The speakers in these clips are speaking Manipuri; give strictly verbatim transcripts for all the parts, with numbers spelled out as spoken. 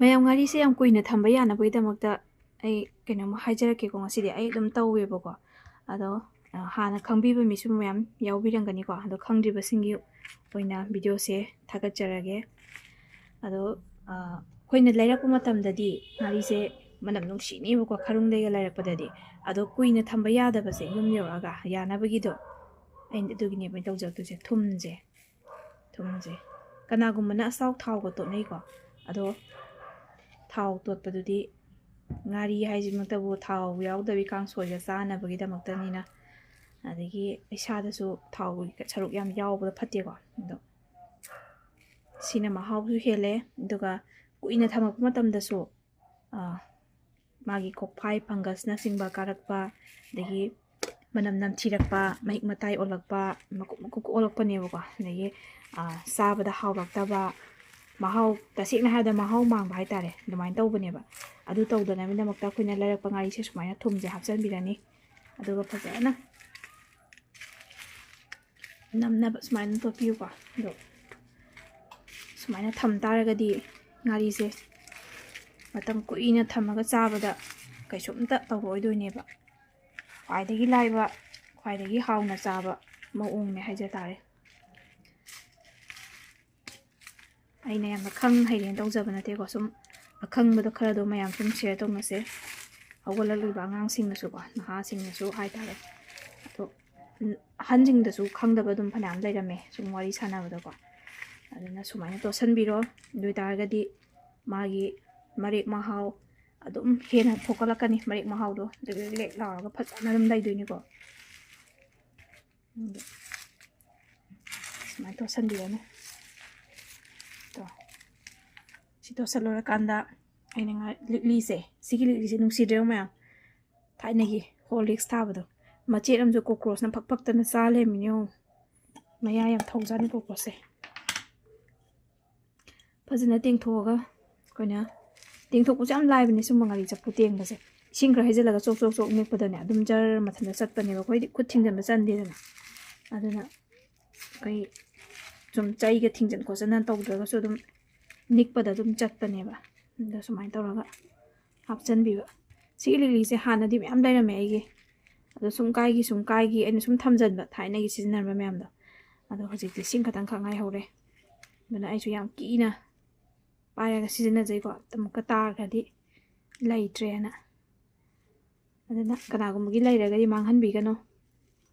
ꯃꯌꯥꯝ, ꯉꯥꯔꯤꯁꯦ ꯌꯥꯝ ꯀꯨꯏꯅ ꯊꯝꯕ ꯌꯥꯅꯕꯒꯤꯗꯃꯛꯇ ꯑꯩ ꯀꯩꯅꯣꯝꯃ ꯍꯥꯏꯖꯔꯛꯀꯦꯀꯣ꯫ ꯉꯁꯤꯗꯤ ꯑꯩ ꯑꯗꯨꯝ ꯇꯧꯋꯦꯕꯀꯣ꯫ ꯑꯗꯣ, ꯑ, ꯍꯥꯟꯅ ꯈꯪꯕꯤꯕ ꯃꯤꯁꯨ ꯃꯌꯥꯝ ꯌꯥꯎꯕꯤꯔꯝꯒꯅꯤꯀꯣ꯫ ꯑꯗꯣ ꯈꯪꯗ꯭ꯔꯤꯕꯁꯤꯡꯒꯤ ꯑꯣꯏꯅ ꯚꯤꯗꯤꯑꯣꯁꯦ ꯊꯥꯒꯠꯆꯔꯒꯦ꯫ ꯑꯗꯣ, ꯑ, ꯑꯩꯈꯣꯏꯅ ꯂꯩꯔꯛꯄ ꯃꯇꯝꯗꯗꯤ ꯉꯥꯔꯤꯁꯦ ꯃꯅꯝ ꯅꯨꯡꯁꯤꯅꯦꯕꯀꯣ, ꯈꯔꯨꯡꯗꯩꯒ ꯂꯩꯔꯛꯄꯗꯗꯤ꯫ ꯑꯗꯣ ꯀꯨꯏꯅ ꯊꯝꯕ ꯌꯥꯗꯕꯁꯦ, ꯌꯨꯝ ꯌꯧꯔꯛꯑꯒ ꯌꯥꯅꯕꯒꯤꯗꯣ, ꯑꯩꯅ ꯑꯗꯨꯒꯤꯅꯦꯕ ꯑꯩꯅ ꯇꯧꯖꯔꯛꯇꯣꯏꯁꯦ꯫ ꯊꯨꯝꯁꯦ, ꯊꯨꯝꯁꯦ꯫ ꯀꯅꯥꯒꯨꯝꯕꯅ ꯑꯆꯥꯎ ꯊꯥꯎꯒ ꯇꯣꯠꯅꯩꯀꯣ꯫ ꯑꯗꯣ ꯊꯥꯎ ꯇꯣꯠꯄꯗꯨꯗꯤ, ꯉꯥꯔꯤ ꯍꯥꯏꯁꯤꯃꯛꯇꯕꯨ ꯊꯥꯎ ꯌꯥꯎꯗꯕꯤ ꯀꯥꯡꯁꯣꯏꯒ ꯆꯥꯅꯕꯒꯤꯗꯃꯛꯇꯅꯤꯅ, ꯑꯗꯒꯤ ꯏꯁꯥꯗꯁꯨ ꯊꯥꯎꯒꯤ ꯁꯔꯨꯛ ꯌꯥꯝ ꯌꯥꯎꯕꯗꯣ ꯐꯠꯇꯦꯀꯣ꯫ ꯑꯗꯣ ꯁꯤꯅ ꯃꯍꯥꯎꯁꯨ ꯍꯦꯜꯂꯦ, ꯑꯗꯨꯒ ꯀꯨꯏꯅ ꯊꯝꯃꯛꯄ ꯃꯇꯝꯗꯁꯨ, ꯑ, ꯃꯥꯒꯤ ꯀꯣꯛꯐꯥꯏ, ꯐꯪꯒꯁꯅꯆꯤꯡꯕ ꯀꯥꯔꯛꯄ, ꯑꯗꯒꯤ ꯃꯅꯝ ꯅꯝꯊꯤꯔꯛꯄ, ꯃꯍꯤꯛ ꯃꯇꯥꯏ ꯑꯣꯜꯂꯛꯄ, ꯃꯀꯨꯞ ꯃꯀꯨꯞ ꯑꯣꯜꯂꯛꯄꯅꯦꯕꯀꯣ꯫ ꯑꯗꯒꯤ, ꯑ, ꯆꯥꯕꯗ ꯍꯥꯎꯔꯛꯇꯕ, ꯃꯍꯥꯎ, ꯇꯁꯦꯡꯅ ꯍꯥꯏꯔꯕꯗ ꯃꯍꯥꯎ ꯃꯥꯡꯕ ꯍꯥꯏꯇꯥꯔꯦ, ꯑꯗꯨꯃꯥꯏꯅ ꯇꯧꯕꯅꯦꯕ꯫ ꯑꯗꯨ ꯇꯧꯗꯅꯕꯒꯤꯗꯃꯛꯇ ꯑꯩꯈꯣꯏꯅ ꯂꯩꯔꯛꯄ ꯉꯥꯔꯤꯁꯦ ꯁꯨꯃꯥꯏꯅ ꯊꯨꯝꯁꯦ ꯍꯥꯞꯆꯤꯟꯕꯤꯔꯅꯤ꯫ ꯑꯗꯨꯒ ꯐꯖꯅ ꯅꯝꯅꯕ ꯁꯨꯃꯥꯏꯅ ꯇꯣꯠꯄꯤꯌꯨꯀꯣ꯫ ꯑꯗꯣ ꯁꯨꯃꯥꯏꯅ ꯊꯝ ꯇꯥꯔꯒꯗꯤ ꯉꯥꯔꯤꯁꯦ ꯃꯇꯝ ꯀꯨꯏꯅ ꯊꯝꯃꯒ ꯆꯥꯕꯗ ꯀꯩꯁꯨꯝꯇ ꯇꯧꯔꯛꯑꯣꯏꯗꯣꯏꯅꯦꯕ꯫ ꯈ꯭ꯋꯥꯏꯗꯒꯤ ꯂꯥꯏꯕ, ꯈ꯭ꯋꯥꯏꯗꯒꯤ ꯍꯥꯎꯅ ꯆꯥꯕ ꯃꯑꯣꯡꯅꯦ ꯍꯥꯏꯖ ꯇꯥꯔꯦ꯫ ꯑꯩꯅ ꯌꯥꯝꯅ ꯈꯪ ꯍꯩꯔꯦꯅ ꯇꯧꯖꯕ ꯅꯠꯇꯦꯀꯣ, ꯁꯨꯝ ꯑꯈꯪꯕꯗꯣ ꯈꯔꯗꯣ ꯃꯌꯥꯝ ꯁꯨꯝ ꯁꯤꯌꯔ ꯇꯧꯅꯁꯦ꯫ ꯍꯧꯒꯠꯂꯛꯂꯤꯕ ꯑꯉꯥꯡꯁꯤꯡꯅꯁꯨꯀꯣ, ꯅꯍꯥꯁꯤꯡꯅꯁꯨ ꯍꯥꯏꯇꯥꯔꯦ꯫ ꯑꯗꯣ, ꯎꯝ, ꯑꯍꯟꯁꯤꯡꯗꯁꯨ ꯈꯪꯗꯕ ꯑꯗꯨꯝ ꯐꯅꯌꯥꯝ ꯂꯩꯔꯝꯃꯦ ꯁꯨꯝ ꯋꯥꯔꯤ ꯁꯥꯟꯅꯕꯗꯀꯣ꯫ ꯑꯗꯨꯅ ꯁꯨꯃꯥꯏꯅ ꯇꯣꯠꯁꯟꯕꯤꯔꯣ꯫ ꯑꯗꯨ ꯑꯣꯏꯇꯥꯔꯒꯗꯤ ꯃꯥꯒꯤ ꯃꯔꯦꯛ ꯃꯍꯥꯎ ꯑꯗꯨꯝ ꯍꯦꯟꯅ ꯊꯣꯛꯀꯠꯂꯛꯀꯅꯤ, ꯃꯔꯦꯛ ꯃꯍꯥꯎꯗꯣ ꯂꯦꯛ ꯂꯦꯛ ꯂꯥꯎꯔꯒ ꯐꯖꯅ ꯑꯗꯨꯝ ꯂꯩꯗꯣꯏꯅꯤꯀꯣ꯫ ꯎꯝ꯫ ꯁꯨꯃꯥꯏꯅ ꯇꯣꯠꯁꯟꯕꯤꯔꯅꯤ꯫ ꯇꯣ꯫ ꯁꯤ ꯇꯣꯠꯁꯜꯂꯨꯔꯀꯥꯟꯗ ꯑꯩꯅ ꯉꯥ-, ꯂꯤꯛꯂꯤꯁꯦ, ꯁꯤꯒꯤ ꯂꯤꯛꯂꯤꯁꯦ ꯅꯨꯡꯁꯤꯗ꯭ꯔꯣ ꯃꯌꯥꯝ? ꯊꯥꯏꯅꯒꯤ ꯍꯣꯔꯂꯤꯛꯁ ꯊꯥꯕꯗꯣ꯫ ꯃꯆꯦꯠ ꯑꯃꯁꯨ ꯀꯣꯀ꯭ꯔꯣꯁꯅ ꯐꯛ ꯐꯛꯇꯅ ꯆꯥ ꯂꯩꯔꯝꯃꯤꯅꯦ ꯌꯦꯡꯉꯣ꯫ ꯃꯌꯥ ꯌꯥꯝ ꯊꯧꯖꯥꯠꯅꯤ ꯀꯣꯀ꯭ꯔꯣꯁꯁꯦ꯫ ꯐꯖꯅ ꯇꯦꯡꯊꯣꯛꯑꯒ ꯑꯩꯈꯣꯏꯅ, ꯇꯦꯡꯊꯣꯛꯄꯁꯨ ꯌꯥꯝ ꯂꯥꯏꯕꯅꯦ ꯁꯨꯝꯕ ꯉꯥꯔꯤ ꯆꯐꯨ ꯇꯦꯡꯕꯁꯦ꯫ ꯏꯁꯤꯡ ꯈꯔ ꯍꯩꯖꯤꯜꯂꯒ ꯆꯣꯛ ꯆꯣꯛ ꯆꯣꯛ ꯅꯤꯛꯄꯗꯅꯦ ꯑꯗꯨꯝ ꯖꯔ ꯃꯊꯟꯇ ꯆꯠꯄꯅꯦꯕ꯫ ꯑꯩꯈꯣꯏꯗꯤ ꯈꯨꯠ ꯊꯤꯡꯖꯤꯟꯕ ꯆꯟꯗꯦꯗꯅ꯫ ꯑꯗꯨꯅ ꯑꯩꯈꯣꯏ ꯁꯨꯝ ꯆꯩꯒ ꯊꯤꯡꯖꯤꯟ ꯈꯣꯠꯆꯤꯟꯗꯅ ꯇꯧꯗ꯭ꯔꯒꯁꯨ ꯑꯗꯨꯝ ꯅꯤꯛꯄꯗ ꯑꯗꯨꯝ ꯆꯠꯄꯅꯦꯕ꯫ ꯑꯗꯣ ꯁꯨꯃꯥꯏꯅ ꯇꯧꯔꯒ ꯍꯥꯞꯆꯤꯟꯕꯤꯕ꯫ ꯁꯤꯒꯤ ꯂꯤꯛꯂꯤꯁꯦ ꯍꯥꯟꯅꯗꯤ ꯃꯌꯥꯝ ꯂꯩꯔꯝꯃꯦ ꯑꯩꯒꯤ, ꯑꯗꯣ ꯁꯨꯝ ꯀꯥꯏꯒꯤ ꯁꯨꯝ ꯀꯥꯏꯒꯤ ꯑꯩꯅ ꯁꯨꯝ ꯊꯝꯖꯟꯕ ꯊꯥꯏꯅꯒꯤ ꯁꯤꯖꯤꯟꯅꯔꯝꯕ ꯃꯌꯥꯝꯗꯣ꯫ ꯑꯗꯣ ꯍꯧꯖꯤꯛꯇꯤ ꯁꯤꯡ ꯈꯛꯇꯪ ꯈꯛ ꯉꯥꯏꯍꯧꯔꯦ꯫ ꯑꯗꯨꯅ ꯑꯩꯁꯨ ꯌꯥꯝ ꯀꯤꯅ ꯄꯥꯏꯔꯒ ꯁꯤꯖꯤꯟꯅꯖꯩꯀꯣ, ꯑꯃꯨꯛꯀ ꯇꯥꯈ꯭ꯔꯗꯤ ꯂꯩꯇ꯭ꯔꯦꯅ꯫ ꯑꯗꯨꯅ ꯀꯅꯥꯒꯨꯝꯕꯒꯤ ꯂꯩꯔꯒꯗꯤ ꯃꯥꯡꯍꯟꯕꯤꯒꯅꯨ꯫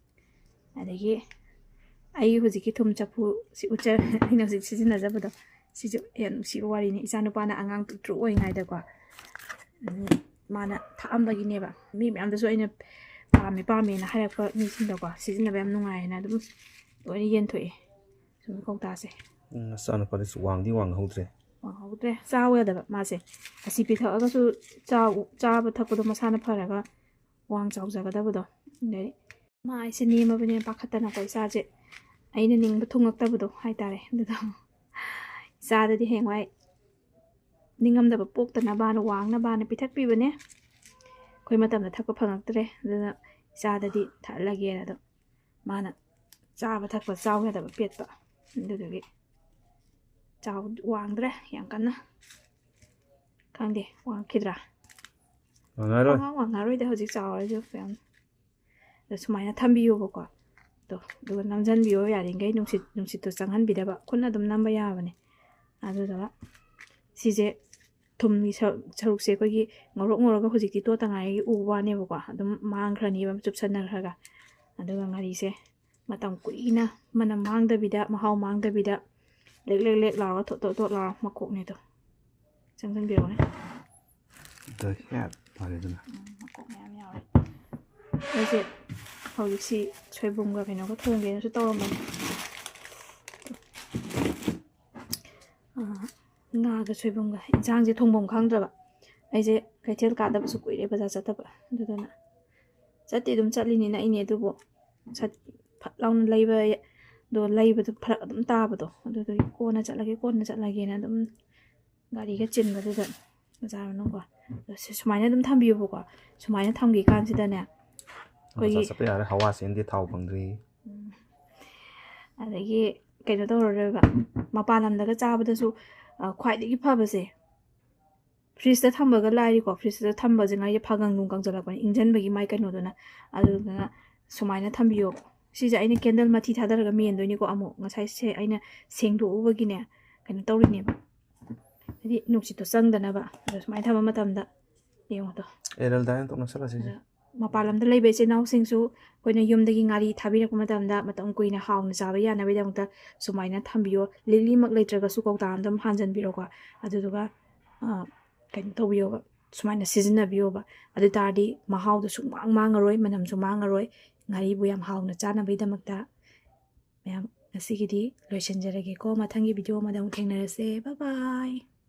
ꯑꯗꯒꯤ ꯑꯩ ꯍꯧꯖꯤꯛꯀꯤ ꯊꯨꯝ ꯆꯐꯨ ꯁꯤ ꯎꯠꯆ-, ꯑꯩꯅ ꯍꯧꯖꯤꯛ ꯁꯤꯖꯤꯟꯅꯖꯕꯗꯣ, ꯁꯤꯁꯨ ꯌꯥꯝ ꯅꯨꯡꯁꯤꯕ ꯋꯥꯔꯤꯅꯤ꯫ ꯏꯆꯥ ꯅꯨꯄꯥꯅ ꯑꯉꯥꯡ ꯄꯤꯛꯇ꯭ꯔꯨ ꯑꯣꯏꯔꯤꯉꯩꯗꯀꯣ, ꯎꯝ, ꯃꯥꯅ ꯊꯥꯛꯑꯝꯕꯒꯤꯅꯦꯕ꯫ ꯃꯤ ꯃꯌꯥꯝꯗꯁꯨ ꯑꯩꯅ ꯄꯥꯝꯃꯦ ꯄꯥꯝꯃꯦꯅ ꯍꯥꯏꯔꯛꯄ ꯃꯤꯁꯤꯡꯗꯀꯣ, ꯁꯤꯖꯤꯟꯅꯕ ꯌꯥꯝ ꯅꯨꯡꯉꯥꯏꯌꯦꯅ ꯑꯗꯨꯝ ꯂꯣꯏꯅ ꯌꯦꯟꯊꯣꯛꯑꯦ꯫ ꯁꯨꯝ ꯀꯧꯇꯥꯁꯦ꯫ ꯎꯝ, ꯅꯆꯥꯅꯨꯄꯥꯗꯨꯁꯨ ꯋꯥꯡꯗꯤ ꯋꯥꯡꯍꯧꯗ꯭ꯔꯦ꯫ ꯋꯥꯡꯍꯧꯗ꯭ꯔꯦ꯫ ꯆꯥꯎ ꯌꯥꯗꯕ ꯃꯥꯁꯦ꯫ ꯑꯁꯤ ꯄꯤꯊꯛꯑꯒꯁꯨ ꯆꯥꯎ-, ꯆꯥꯕ ꯊꯛꯄꯗꯣ ꯃꯁꯥꯅ ꯐꯔꯒ ꯋꯥꯡ ꯆꯥꯎꯖꯒꯗꯕꯗꯣ꯫ ꯑꯗꯩ ꯃꯥ ꯑꯩꯁꯦ ꯅꯦꯝꯃꯕꯅꯤꯅ ꯄꯥꯈꯠꯇꯅꯀꯣ ꯏꯆꯥꯁꯦ ꯑꯩꯅ ꯅꯤꯡꯕ ꯊꯨꯡꯉꯛꯇꯕꯗꯣ ꯍꯥꯏꯇꯥꯔꯦ꯫ ꯑꯗꯨꯗꯣ ꯏꯆꯥꯗꯗꯤ ꯍꯌꯦꯡꯋꯥꯏ ꯅꯤꯡꯉꯝꯗꯕ ꯄꯣꯛꯇꯅꯕꯅ, ꯋꯥꯡꯅꯕꯅ ꯄꯤꯊꯛꯄꯤꯕꯅꯦ꯫ ꯑꯩꯈꯣꯏ ꯃꯇꯝꯗ ꯊꯛꯄ ꯐꯪꯉꯛꯇ꯭ꯔꯦ꯫ ꯑꯗꯨꯅ ꯏꯆꯥꯗꯗꯤ ꯊꯛꯍꯜꯂꯒꯦꯅ ꯑꯗꯨꯝ ꯃꯥꯅ ꯆꯥꯕ ꯊꯛꯄ ꯆꯥꯎ ꯌꯥꯗꯕ ꯄꯦꯠꯄ꯫ ꯑꯗꯨꯗꯨꯒꯤ ꯆꯥꯎ-, ꯋꯥꯡꯗ꯭ꯔꯦ ꯌꯥꯝ ꯀꯟꯅ꯫ ꯈꯪꯗꯦ, ꯋꯥꯡꯈꯤꯗ꯭ꯔꯥ? ꯋꯥꯡꯉꯔꯣꯏ꯫ ꯋꯥꯡꯉ-, ꯋꯥꯡꯉꯔꯣꯏꯗ ꯍꯧꯖꯤꯛ ꯆꯥꯎꯔꯁꯨ ꯌꯥꯝ꯫ ꯑꯗꯣ ꯁꯨꯃꯥꯏꯅ ꯊꯝꯕꯤꯌꯣꯕꯀꯣ꯫ ꯑꯗꯣ, ꯑꯗꯨꯒ ꯅꯝꯖꯟꯕꯤꯌꯣ ꯌꯥꯔꯤꯈꯩ ꯅꯨꯡꯁꯤꯠ, ꯅꯨꯡꯁꯤꯠꯇꯣ ꯆꯪꯍꯟꯕꯤꯗꯕ꯫ ꯈꯨꯠꯅ ꯑꯗꯨꯝ ꯅꯝꯕ ꯌꯥꯕꯅꯦ꯫ ꯑꯗꯨꯗꯨꯒ ꯁꯤꯁꯦ ꯊꯨꯝꯒꯤ ꯁꯔꯨꯛ-, ꯁꯔꯨꯛꯁꯦ ꯑꯩꯈꯣꯏꯒꯤ ꯉꯧꯔꯣꯛ ꯉꯧꯔꯒ ꯍꯧꯖꯤꯛꯇꯤ ꯇꯣꯠꯇ ꯉꯥꯏꯔꯤ ꯎꯕ ꯋꯥꯅꯦꯕꯀꯣ꯫ ꯑꯗꯨꯝ ꯃꯥꯡꯈ꯭ꯔꯅꯤꯕ ꯆꯨꯞꯁꯟꯅꯈ꯭ꯔꯒ꯫ ꯑꯗꯨꯒ ꯉꯥꯔꯤꯁꯦ ꯃꯇꯝ ꯀꯨꯏꯅ ꯃꯅꯝ ꯃꯥꯡꯗꯕꯤꯗ, ꯃꯍꯥꯎ ꯃꯥꯡꯗꯕꯤꯗ ꯂꯦꯛ ꯂꯦꯛ ꯂꯦꯛ ꯂꯥꯎꯔꯒ ꯊꯣꯠ ꯊꯣꯠ ꯊꯣꯠ ꯂꯥꯎꯔ ꯃꯀꯣꯛꯅꯦ ꯑꯗꯣ꯫ ꯆꯪꯁꯤꯟꯕꯤꯔꯛꯑꯣꯅꯦ꯫ The head ꯃꯥꯜꯂꯦ ꯑꯗꯨꯅ꯫ ꯎꯝ, ꯃꯀꯣꯛ ꯃꯌꯥꯝ ꯌꯥꯎꯔꯦ꯫ ꯑꯩꯁꯦ ꯍꯧꯖꯤꯛꯁꯤ ꯁꯣꯏꯕꯨꯝꯒ ꯀꯩꯅꯣꯒ ꯊꯣꯡꯒꯦꯅꯁꯨ ꯇꯧꯔꯝꯕꯅꯦ꯫ ꯑꯥ, ꯉꯥꯒ ꯁꯣꯏꯕꯨꯝꯒ꯫ ꯏꯟꯁꯥꯡꯁꯦ ꯊꯣꯡꯐꯝ ꯈꯪꯗ꯭ꯔꯕ꯫ ꯑꯩꯁꯦ ꯀꯩꯊꯦꯜ ꯀꯥꯗꯕꯁꯨ ꯀꯨꯏꯔꯦ, ꯕꯖꯥꯔ ꯆꯠꯇꯕ꯫ ꯑꯗꯨꯗꯨꯅ ꯆꯠꯇꯤ ꯑꯗꯨꯝ ꯆꯠꯂꯤꯅꯤ, ꯅꯛꯏꯅꯦ, ꯑꯗꯨꯕꯨ ꯁꯠ ꯐꯠ ꯂꯥꯎꯅ ꯂꯩꯕꯗꯣ ꯂꯩꯕꯗꯣ ꯐꯔꯛ ꯑꯗꯨꯝ ꯇꯥꯕꯗꯣ꯫ ꯑꯗꯨꯗꯨꯒꯤ ꯀꯣꯟꯅ ꯆꯠꯂꯒꯦ, ꯀꯣꯟꯅ ꯆꯠꯂꯒꯦꯅ ꯑꯗꯨꯝ ꯒꯥꯔꯤꯒ ꯆꯤꯟꯕꯗꯨꯗ ꯕꯖꯥꯔ ꯃꯅꯨꯡꯀꯣ꯫ ꯑꯗꯣ ꯁꯤ ꯁꯨꯃꯥꯏꯅ ꯑꯗꯨꯝ ꯊꯝꯕꯤꯌꯨꯕꯀꯣ꯫ ꯁꯨꯃꯥꯏꯅ ꯊꯝꯈꯤ ꯀꯥꯟꯁꯤꯗꯅꯦ, ꯑꯩꯈꯣꯏꯒꯤ ꯕꯖꯥꯔ ꯆꯠꯄ ꯌꯥꯔꯦ, ꯍꯋꯥ ꯆꯦꯟꯗꯦ, ꯊꯥꯎ ꯐꯪꯗ꯭ꯔꯤ꯫ ꯎꯝ꯫ ꯑꯗꯒꯤ ꯀꯩꯅꯣ ꯇꯧꯔꯔꯣꯏꯕ, ꯃꯄꯥꯟ ꯂꯝꯗꯒ ꯆꯥꯕꯗꯁꯨ, ꯑ, ꯈ꯭ꯋꯥꯏꯗꯒꯤ ꯐꯕꯁꯦ, ꯐ꯭ꯔꯤꯖꯇ ꯊꯝꯕꯒ ꯂꯥꯏꯔꯤꯀꯣ, ꯐ꯭ꯔꯤꯖꯇ ꯊꯝꯕꯁꯦ ꯉꯥꯏꯁꯦ ꯐꯒꯪ ꯅꯨꯡ ꯀꯪꯁꯤꯜꯂꯛꯄꯅꯤ, ꯏꯪꯁꯤꯟꯕꯒꯤ ꯃꯥꯏ ꯀꯩꯅꯣꯗꯨꯅ꯫ ꯑꯗꯨꯗꯨꯅ ꯁꯨꯃꯥꯏꯅ ꯊꯝꯕꯤꯌꯣ꯫ ꯁꯤꯁꯦ ꯑꯩꯅ ꯀꯦꯟꯗꯜ ꯃꯊꯤ ꯊꯥꯗꯔꯒ ꯃꯦꯟꯗꯣꯏꯅꯤꯀꯣ꯫ ꯑꯃꯨꯛ ꯉꯁꯥꯏꯁꯦ ꯑꯩꯅ ꯁꯦꯡꯗꯣꯛꯎꯕꯒꯤꯅꯦ, ꯀꯩꯅꯣ ꯇꯧꯔꯤꯅꯦꯕ, ꯍꯥꯏꯗꯤ ꯅꯨꯡꯁꯤꯠꯇꯣ ꯆꯪꯗꯅꯕ꯫ ꯑꯗꯣ ꯁꯨꯃꯥꯏꯅ ꯊꯝꯕ ꯃꯇꯝꯗ ꯌꯦꯡꯉꯣ ꯑꯗꯣ꯫ ꯑꯦꯔꯦꯜꯗꯥꯏꯅ ꯇꯣꯛꯅꯁꯜꯂꯁꯤꯁꯦ꯫ ꯑꯗ ꯃꯄꯥꯟ ꯂꯝꯗ ꯂꯩꯕ ꯏꯆꯤꯜ ꯏꯅꯥꯎꯁꯤꯡꯁꯨ ꯑꯩꯈꯣꯏꯅ ꯌꯨꯝꯗꯒꯤ ꯉꯥꯔꯤ ꯊꯥꯕꯤꯔꯛꯄ ꯃꯇꯝꯗ ꯃꯇꯝ ꯀꯨꯏꯅ ꯍꯥꯎꯅ ꯆꯥꯕ ꯌꯥꯅꯕꯒꯤꯗꯃꯛꯇ ꯁꯨꯃꯥꯏꯅ ꯊꯝꯕꯤꯌꯣ꯫ ꯂꯤꯛꯂꯤꯃꯛ ꯂꯩꯇ꯭ꯔꯒꯁꯨ ꯀꯧꯇꯥ ꯑꯃꯗ ꯑꯗꯨꯝ ꯍꯥꯟꯖꯟꯕꯤꯔꯣꯀꯣ꯫ ꯑꯗꯨꯗꯨꯒ, ꯑ, ꯀꯩꯅꯣ ꯇꯧꯕꯤꯌꯣꯕ, ꯁꯨꯃꯥꯏꯅ ꯁꯤꯖꯤꯟꯅꯕꯤꯌꯣꯕ꯫ ꯑꯗꯨ ꯇꯥꯔꯗꯤ ꯃꯍꯥꯎꯗꯣ ꯁꯨꯡꯃꯥꯡ ꯃꯥꯡꯉꯔꯣꯏ, ꯃꯅꯝꯁꯨ ꯃꯥꯡꯉꯔꯣꯏ꯫ ꯉꯥꯔꯤꯕꯨ ꯌꯥꯝ ꯍꯥꯎꯅ ꯆꯥꯅꯕꯒꯤꯗꯃꯛꯇ꯫ ꯃꯌꯥꯝ, ꯉꯁꯤꯒꯤꯗꯤ ꯂꯣꯏꯁꯤꯟꯖꯔꯒꯦꯀꯣ꯫ ꯃꯊꯪꯒꯤ ꯚꯤꯗꯤꯑꯣ ꯑꯃꯗ ꯑꯃꯨꯛ ꯊꯦꯡꯅꯔꯁꯦ꯫ Bye bye꯫